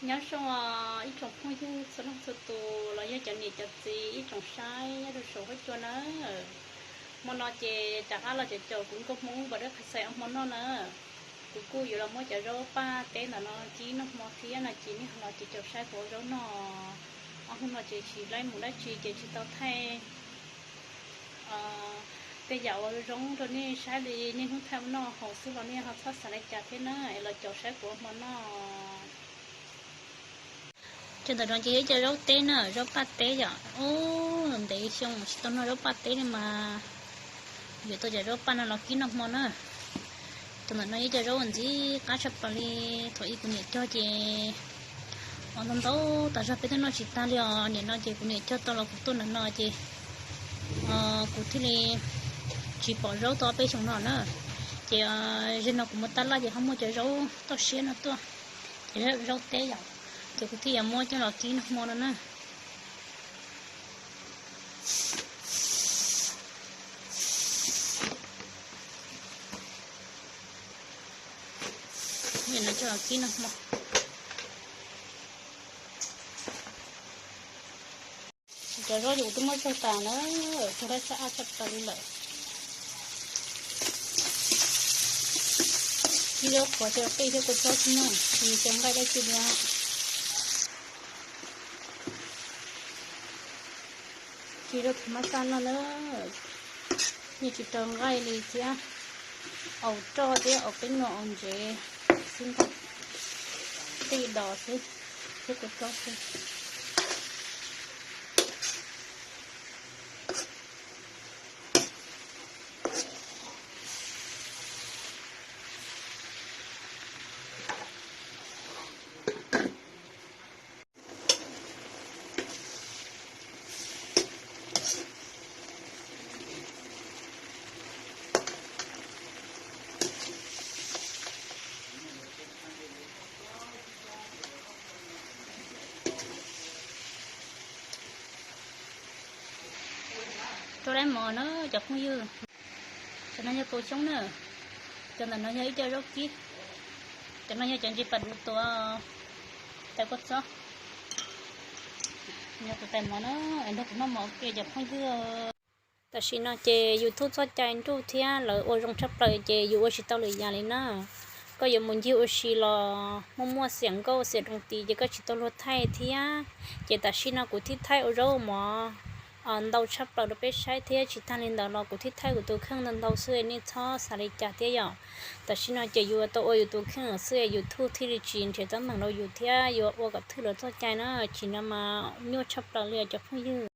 Nyob zoo ib tsoom phooj ywg txhua leej txhua tus los yog cov niam cov txiv ib tsoom saib nyob rau saum huab cua na. Hmo no ces rov qab los caum caum kuv nkauj Hmoob Npam Dawb Qhas Xais ua hmo noj na. Kuv kuj yuav los muab cov zaub paj teb ntawm no kib noj hmo thiab no ces nej ho los caum caum saib kuv ua zaub noj. Ob hnub no ces tsis laib mus dab tsi ces tsis tau thaij tej yam ua zoo rau nej saib li, niaj hnub thaij ua noj haus xwb los nej ho txhob xav li cas thiab na, es los caum saib kuv ua hmo noj. Cov ntawm no ces yog cov zaub teb na, zaub paj teb yom. Ub, ntev xyoo tsis tau noj zaub paj teb li mas yuav tau cov zaub paj no los kib noj hmo na. Cov ntawm no yog cov zaub uas ntxim qab tshaj plaws li, thaum ub kuv niam cog ces ua ntau ntau tas zog peb twb noj tsis tag li os. Nim no ces kuv niam cog tau los kuv tuaj ntawm no ces kuv thiaj li tsis pom zaub tau ob peb xyoos no na. Ces zaum no kuv mus tab laj ces ho muaj cov zaub toj siab no tuaj, ces zaub teb yom, ces kuv thiaj yuav muab coj los kib noj hmo no na. Coj los kib noj hmo. Cov zaub ces kuv twb muab tsaug tas na, tsaug lab sab ab tshaj plaws li lawm. Kib zaub qhuav coj qij thiab kua txob xwb na, tsis xyaw nqaij dab tsi li. Kib zaub qhuav mab xaj noj na, yeej tsis raug nqaij li thiab. Aus roj thiab aus peb nuam aus ntsev xwb ntag, qij dos xwb thiab kua txob xwb. Rau lawm mog na cov phooj ywg. Cov no yog kaus xyoob na. Cov ntawm no yog ib co zaub kib. Cov no yog cov ntsis pas duv tuav tais kua txob. Yog tus tais mov na, es nrog kuv noj mov ua ke cov phooj ywg. Tam sim no ces YouTube txoj cai nruj thiab lawv ua zoo tshaj plaws ces yus ua tsis tau lwm yam li na. Koj yuav mus ncig ua si los muaj muaj xiam nkauj xiam roos tid ces koj tsis tau luag thaij thiab. Ces tam sim no kuv thiaj thaij ua zaub mov ntau tshaj plaws rau peb saib thiab. Tsis tag li ntawd los kuv thiaj thaij kuv tus kheej ntau ntau xwb, nej txhob xav li cas thiab yom. Tam sim no ces yus tau ua yus tus kheej xwb, YouTube thiaj li tsis nrhiav teeb meem rau yus thiab yuav ua kom thwj lawv txoj cai na. Tsis no mas nyuaj tshaj plaws li os cov phooj ywg.